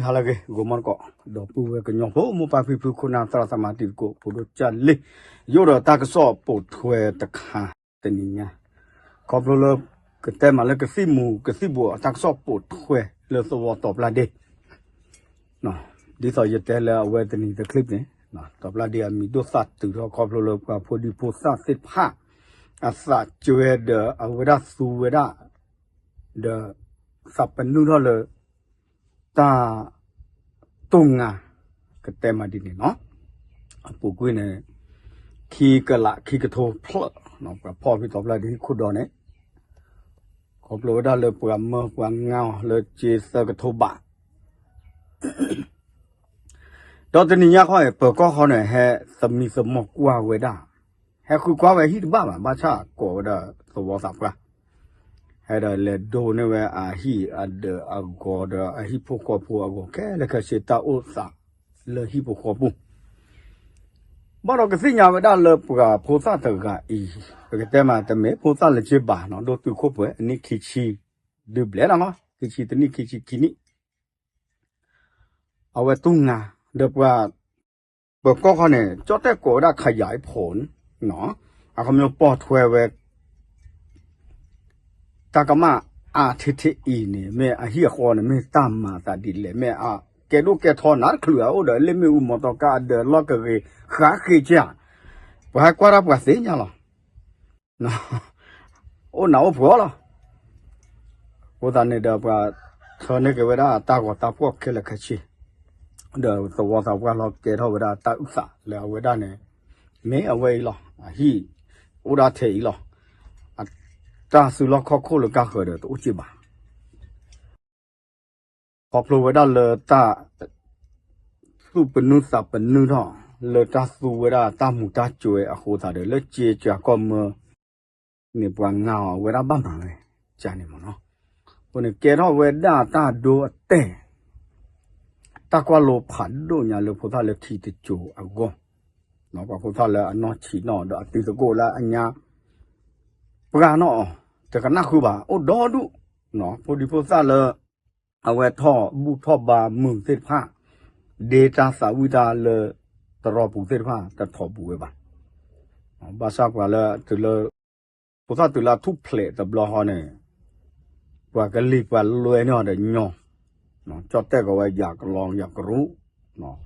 ဟါလၢအဂ့ၤ ဂီၤမီတကိး ဒီပုၢ်ဝဲၢ်ကညီဖိ မိၢ်ပၢ်ဖံဖု ခိၣ်နၢ်သရၣ်သမါ တံၤသကိး ဖိဒိၣ်ကၢ်လံ, ယအိၣ်ဒီးတၢ်ကစီၣ်ပိာ်ထွဲတခါတနံၤညါ, ခီဖျိလၢ ကတဲမးလၢကသံၣ်မူၤကသံၣ်ဘှီးအတၢ်ကစီၣ်ပိာ်ထွဲလၢသဝီတီၤပျၢ်ဒ့ ဒ်သိးယတဲလၢအဝဲတနံၤတချံၣ်န့ၣ် တီၤပျၢ်ဒ့အမံၤဒိၣ်သၣ်တုၤထီၣ်ခီဖျိလၢပှၤဖိဒံဖိသၣ်သ့ၣ်တဖၣ် အသးကၢဒီးအဝဲဒၣ်သူဝဲဒၣ် ဒီးသးပနုၢ်ထီၣ်လၢ တၢ်တိၢ်ငါ ကတဲမးဒ်န့ၣ်လီၤ. အပူၤကွံာ်န့ၣ် ခံကလးခံကထိဖျၢၣ် ပှၤဖီၣ်ဖဲတီၤပျၢ်ဒ့ဟံၣ်ခိၣ်ဒီန့ၣ် ခီဖျိဝဲဒၣ်လၢပှၤမၢပှၤငါအီၤလၢကၠ့သၢကထိဘး ဒီးတနံၤညါခီအံၤ ပၢၤကီၢ်ဃီန့ၣ် ဟဲသမံသမိးကွၢ်ဝဲဒၣ်, ဟဲဃုကွၢ်ဝဲဟံၣ်တဘၣ်ဘၣ်, ဘၣ်ဆၣ်ကိးဝဲဒၣ်သဝီသးပှၢ်, ဟဲဒီးလဲၤဒိးန့ၢ်ဝဲအဟံၣ်အဒၢးအဂီၤဒီးအဟံၣ်ဖိဃီဖိအဂီၤခဲလၢာ်ခဲဆ့ တၢ်အိၣ်သးလၢဟံၣ်ဖိဃီဖိပူၤ ဘၣ်ဒီးကသ့ၣ်ညါဝဲဒၣ်လၢပှၤဖိသၣ်တဂၤအံၤ, ပကတဲမး တမ့ၢ်ဖိသၣ်လၢက့ဘၣ်နီၤ, ဒိၣ်တုာ်ခိၣ်ပှဲၤ အနံၣ်ခံဆံ ဒုးဘျဲၣ်လီၤနီၤ, ခံဆံတနံၣ် ခံဆံခံနံၣ် အဝဲတူၢ်ငါ, ဒီးပှၤ ပၢၤကီၢ်ဃီန့ၣ် ကၠီၣ်တဲၣ်ကိးဝဲဒၣ် ขยายผลနီၤ, အခီပညီပိာ်ထွဲဝဲ တၢ်ကမၣ်အါထဲထဲအံၤန့ၣ် မ့ၢ်အဟံၣ်အဃီန့ၣ် မ့ၢ်တၢ်မၤအသးဒ်လဲၣ်, မ့ၢ်အကဲဒိၣ်ကဲထီနးတချုးဧါ, အိၣ်ဒီးလ့ၣ်မ့ၣ်အူ မီတီကါ အဒၢးလီၢ်ကဂ့ၤ ဃးဃ့ကၢ်, ပှၤဟဲကွၢ်တၢ်ပှၤသ့ၣ်ညါလီၤ. အိၣ်နးအိၣ်ဖှီၣ်လီၤ. အဃိသတးန့ၣ်ဒီးပှၤထၢန့ၢ်က့ၤဝဲဒၣ်တၢ်ဂီၤတၢ်ဖှီၣ်ခဲလၢာ်ခဲဆ့, ဒီးသဝီသးပှၢ်လီၤကဲထီၣ်ဝဲဒၣ်တၢ်အုၣ်သးလၢအဝဲဒၣ်န့ၣ် မ့ၢ်အဝဲအံၤလီၤ. အဟံၣ်အိၣ်ဒၣ်ထဲအံၤလီၤ. အတၢ်စုလီၢ်ခီၣ်ခိၣ်လၢကါဃၢၤဒီးတအိၣ်က့ဘၣ် ခီဖျိဝဲဒၣ်လၢတၢ် သူၣ်ပနုၢ်သးပနုၢ်ထီၣ် လၢတၢ်သူဝဲဒၣ်တၢ်မူၤတၢ်စှဲၤအဃိသတးဒီး လၢကၠ့ကၠၤကီၢ်မၢ န့ၣ်ပှၤငါအီၤဝဲဒၣ်ဘၣ်မၤဝဲ ကန့ၣ်မ့ၢ်နီၤ. အဃိန့ၣ်ကဲထီၣ်ဝဲဒၣ်တၢ်ဒိအတဲာ် တၢ်ကွၢ်လိဖးဒိၣ်ညါလၢဖိသၣ်လၢခံတစိၤအဂီၢ်, ပှၤဖိသၣ်လၢအနီၢ်ဆံးနီၣ်ဒီးအတံၤသကိးလၢအညါ ပှၤနီၣ်အီၤ တကနၣ်ဃုာ်ဘၣ် အိၣ်ဒီဒူၣ်, ဖိဒံဖိသၣ်လၢ အဝဲထီၣ်ဘူၣ်ထီၣ်ဘါမုာ်သ့ၣ်တဖၣ်, ဒ့တၢ်သးဝံၣ်တၢ်လၢတရီပူၤသ့ၣ်တဖၣ် တထီၣ်ပူၤဝဲဘၣ်. ဘၣ်ဆၣ်ပှၤလၢတုၤလၢ ဖိသၣ်တုၤလၢအထူၣ်ဖျဲးတဘျီဃီန့ၣ် ပှၤကလံၤပှၤလွဲန့ၢ်အီၤဒီးညီ, ကၠီၣ်တဲၣ်ကီးဝဲယၤကလီယၤကရူၢ်,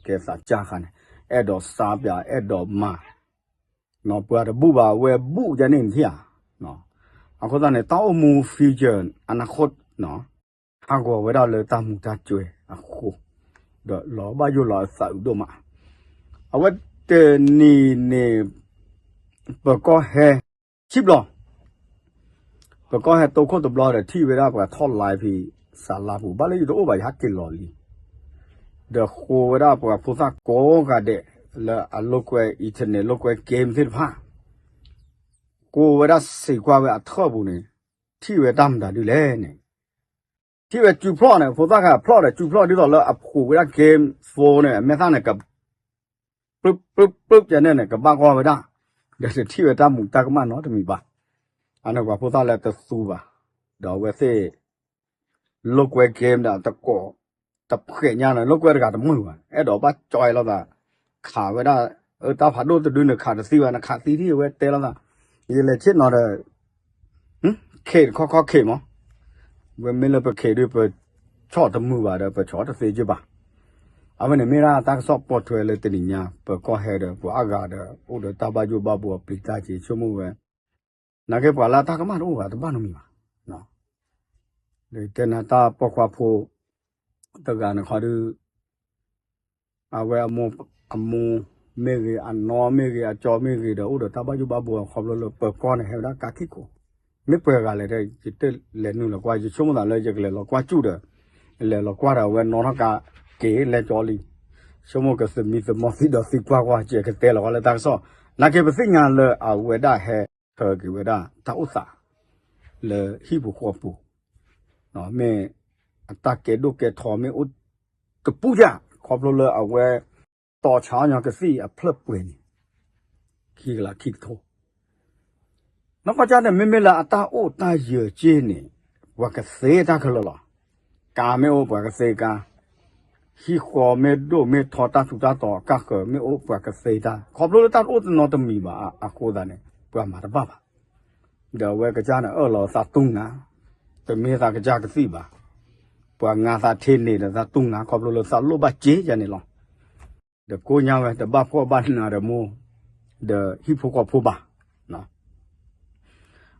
ကဲသးစၢ်ခါန့ၣ် အဲၣ်ဒိးစါပၠး အဲၣ်ဒိးမၤ ပှၤတဘူၣ်ဘၣ် အဝဲဘူၣ်ယၤန့ၣ်နထံၣ်ဧါ. အဃိသတးန့ၣ် တၢ်အိၣ်မူ future အနၢ်ခိၣ် ဟးဂီၤဝဲဒၣ်လၢတၢ်မူၤတၢ်စှဲၤအဃိ, ဒီးလီၤဘၣ်ယိၣ်လီၤအသးအုးဒိၣ်မး. အဝဲတနံၤန့ၣ် ပၢၤကီၢ်ဟဲ ခံဘျီ ပၢၤကီၢ်ဟဲတိခိၣ်တဘျီဒီးထံၣ်ဝဲဒၣ်ပှၤထီၣ် live ဖဲ စၤလါပူၤ ဘၣ်လၢယတအိၣ်ဘၣ် ယဟးက့ၤလီၤလံ ဒီးဃိဝဲဒၣ်ပှၤဖိသၣ်ကိးဂၤဒဲး လၢအလိာ်ကွဲ internet လိာ်ကွဲ game သ့ၣ်တဖၣ် ဃိဝဲဒၣ်စံးကွၢ်ဝဲအထၢၣ်ပူၤန့ၣ် ထံၣ်ဝဲတၢ်မတၤဒ်လဲၣ်န့ၣ် ထံၣ်ဝဲစုဖျီၣ်န့ၣ် ဖိသၣ်ဃးဖျီၣ်ဒီး စုဖျီၣ်ဒ်သိးလၢအဖှိၣ်ဝဲဒၣ် game phone န့ၣ် အမဲာ်သၣ်န့ၣ် က ပျုၢ်ပျုၢ်ပျုၢ်ယၤန့ၣ်န့ၣ် ကဘၣ်ကွၢ်ဝဲဒၣ်, ဒီးတထံၣ်ဝဲတၢ်မူးတၢ်ကမၣ်နီတမံၤဘၣ်. အန့ၣ်ပှၤဖိသၣ်လၢတသူဘၣ်, ဒီးအဝဲသ့ၣ် လိာ်ကွဲ game ဒီးတကိး တဖှဲးညါန့ၣ် လိာ်ကွဲတဂၤတမုာ်ဘၣ်, အဲၣ်ဒိးဘၣ်ကၠီလိာ်သး, ခးဝဲဒၣ်, တၢ်ဖးဒိၣ်တဒုန့ၣ် ခးတသံဘၣ်, နခးသံထံၣ်ဝဲတဲလိာ်သး, ယလဲၤဆ့ၣ်နီၤဒီး ခ့ၣ်တခီခီခ့ၣ်မး, ဝဲမ့ၢ်လၢပခ့ၣ်ဒုး ပဆီၣ်တမုာ်ဘၣ်ဒီး ပဆီၣ်တသ့က့ဘၣ်. အဝဲန့ၣ်မ့ၢ်ဒၣ်တၢ်ကစီၣ်ပိာ်ထွဲလၢတနံၤညါ ပၢၤကီၢ်ဟဲဒီး ပှၤအါဂၤဒီး အိၣ်ဒီးတၢ်ဘၣ်ယိၣ်ဘၣ်ဘှီပျံၤတၢ်က့ၤ ဆိကမိၣ်ဝဲ, နာ်က့ပှၤလၢအတၢ်ကမၣ်တအိၣ်ဘၣ်တဘၣ်နီတမံၤဘၣ်. ဒီးတဲနၤတၢ်ပိာ်ခွါဖိ တဂၤန့ၣ်ခီဒုး အဝဲအမိၢ်, အမိၢ်မ့ၢ်ဂ့ၤ အနီၢ်မ့ၢ်ဂ့ၤ အကၠီမ့ၢ်ဂ့ၤဒီး အိၣ်ဒီးတၢ်ဘၣ်ယိၣ်ဘၣ်ဘှီခီဖျိလၢပၢၤကီၢ်န့ၣ် ဟဲဝဲဒၣ်ကါခံခိၣ်, မ့ၢ်ပှဲၤဂၤလဲၣ်, ယတလဲၤနုာ်လီၤကွၢ်, ယဆိကမိၣ်သးလၢယကလဲၤလီၤကွၢ်စူၣ်ဒီး, လဲၤလီၤကွၢ်ဒီး အဝဲနီၣ်ထီၣ်ကါက့ၤလဲၤကၠီလံ, ဆိကမိၣ်ကသမံသမိးသံဒီးသံကွၢ်ကွၢ် ကဲကတဲလီၤကွၢ်လၢတၢ်ကစီၣ်, နာ်က့ပသ့ၣ်ညါလၢအဝဲဒၣ်ဟဲထၢက့ၤဝဲဒၣ်တၢ်အိၣ်သး လၢဟံၣ်ပူၤဃီပူၤ မ့ၢ်အတၢ်ကဲဒိၣ်ကဲထီမ့ၢ်အိၣ်တပူၤယၤ ခီဖျိလၢအဝဲ တီၤဆါညီကသံၣ်အဖျၢၣ်ပှဲၤန့ၣ် ခံကလးခံကထိ, နီၢ်ကီၢ်ကၢ်န့ၣ် မ့မ့ၢ်လၢအတၢ်အိၣ်တၢ်ယၢၤက့ၢ်န့ၣ် ပှၤကသ့တၢ်ခဲလၢာ်လီၤ. ကါမ့ၢ်အိၣ်ပှၤကသ့ကါ, ဟံၣ်ဃီမ့ၢ်ဒိၣ်မ့ၢ်ထီ တၢ်ထူးတၢ်တီၤ ကၢ်ဃၢၤမ့ၢ်အိၣ် ပှၤကသ့တၢ် ခီဖျိလၢတၢ်တအိၣ်တနီတမံၤဘၣ်အဃိသတးန့ၣ် ပှၤမၤတဘၣ်ဘၣ်. ဒီးအဝဲကစၢ်န့ၣ် အၢၣ်လီၤသးတူၢ်နၤ, တမ့ၢ်သးကစၢ်ကသံၣ်ဘၣ်, ပှၤငါသးထ့န့ၣ်ဒီးသးတူၢ်နၤ ခီဖျိလၢသးလိၣ်ဘၣ်စ့ယၤန့ၣ်လီၤ. ဒီးကိးညါဝဲ တဘၣ်ဖှီၣ်ဘၣ်နးဒီးမိၢ်, ဒီးဟံၣ်ဖိဃီဖိဘၣ်.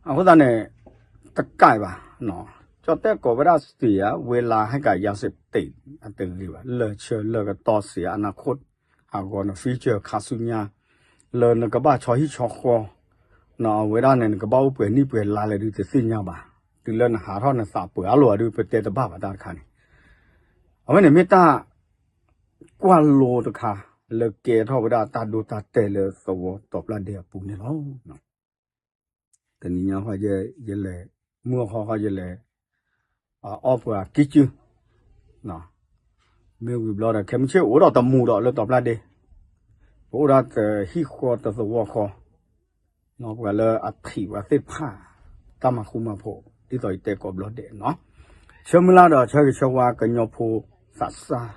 အဃိသတးန့ၣ် တကးဘၣ်, ကၠီၣ်တဲၣ်ကိးဝဲဒၣ်စ့ဧါ ဝ့လးဟဲကၤယၤစ့းတ့း အတဂ့ၤဘၣ်, လၢဆၢလၢကတီၢ်စ့ဧါ အနၢ်ခိၣ် ဟးဂီၤန future ခါဆူညါ လၢနကဘၣ်ဆီဟံၣ်ဆီဃီ, အဝဲဒၣ်န့ၣ် နကဘၣ်အိၣ်ပှဲၤနံၣ်ပှဲၤလါလၢဒုးတသ့ၣ်ညါဘၣ်. တုၤလၢနဟးထီၣ်နသးပှၢ်အါလိာ်အဒုး ပတဲတဘၣ်ဘၣ်တၢ်တခါန့ၣ်, အဝဲန့ၣ်မ့ၢ်တၢ် ကွၢ်လိတခါ လၢကဲထီၣ်ဝဲဒၣ်တၢ်ဒိတၢ်တဲာ်လၢသဝီတီၤပျၢ်ဒ့အပူၤန့ၣ်လီၤ. တနံၤညါဃီ ယလဲၤ မုၢ်အဃီဃီ ယလဲၤ အီၣ်ပှၤကံၢ်ကၠူၢ်, မ့ၢ်ဝံၤဘျီဒီး ခဲမုၢ်ဆ့ၣ်အိၣ်ဒီးတမူးဒီးလၢတီၤပျၢ်ဒ့, ပအိၣ်ဒၣ်တဟံၣ်ဃီတသဝီဃီ, ပှၤလၢအထံၣ်ပှၤသ့ၣ်တဖၣ် တၢ်မၤဃူမၤဖိး ဒ်သိးယတဲကိးဘျီဒဲးနီၤ, ဆၢမုၢ်လၢ်ဒီးဆၢဂ့ၤဆၢဝါကညီဖိသးစၢ်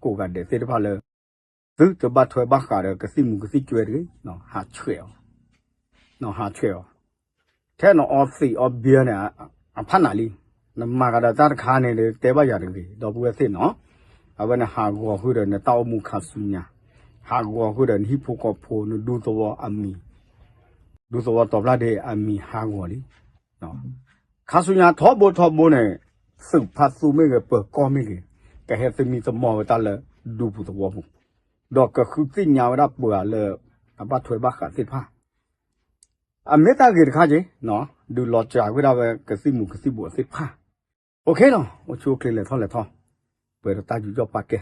ကိးဂၤဒဲးသ့ၣ်တဖၣ်လၢ သုတဘၣ်ထွဲဘၣ်ဃးဒီးကသံၣ်မူၤကသံၣ်ကၠွဲတဂ့ၤ, ဟးဆှဲးအီၤ, ဟးဆှဲးအီၤ, ထဲနအီသံးအီဘံန့ၣ် အဖးနးလံ, နမၤဃးဒီးတၢ်တခါန့ၣ်ဒီး တဲဘၣ်ယၤတဂ့ၤ ဒီပုၢ်ဝဲၢ်သ့ၣ်နီၤ, အဝဲန့ၣ်ဟးဂီၤဃုာ်ဒီးနတၢ်အိၣ်မူခါဆူညါ, ဟးဂီၤဃုာ်ဒီးနဟံၣ်ဖိဃီဖိ နဒူသဝီအမံၤ, ဒူသဝီတီၤပျၢ်ဒ့အမံၤဟးဂီၤလံ. ခါဆူညါထီဘိထီဘိန့ၣ် သုးဖါသူမ့ၢ်ဂ့ၤ ပၢၤကီၢ်မ့ၢ်ဂ့ၤ ကဟဲသမံသမိးဝဲတၢ်လၢဒူပူၤသဝီပူၤ, ဒီးကဃုသ့ၣ်ညါဝဲဒၣ်ပှၤလၢ အဘၣ်ထွဲဘၣ်ဃးသ့ၣ်တဖၣ်, အမ့ၢ်တၢ်ဂ့ၤတခါက့ၤ, ဒုးလီၤစှၤဝဲဒၣ်ဝဲကသံၣ်မူၤကသံၣ်ဘိးသ့ၣ်တဖၣ်, အိၣ်ခ့လီၤ အိၣ်ဆူၣ်အိၣ်ချ့လဲၤထီၣ်လဲၤထီ, ပှဲၤဒီးတၢ်ယူးယီၣ်ပာ်ကဲ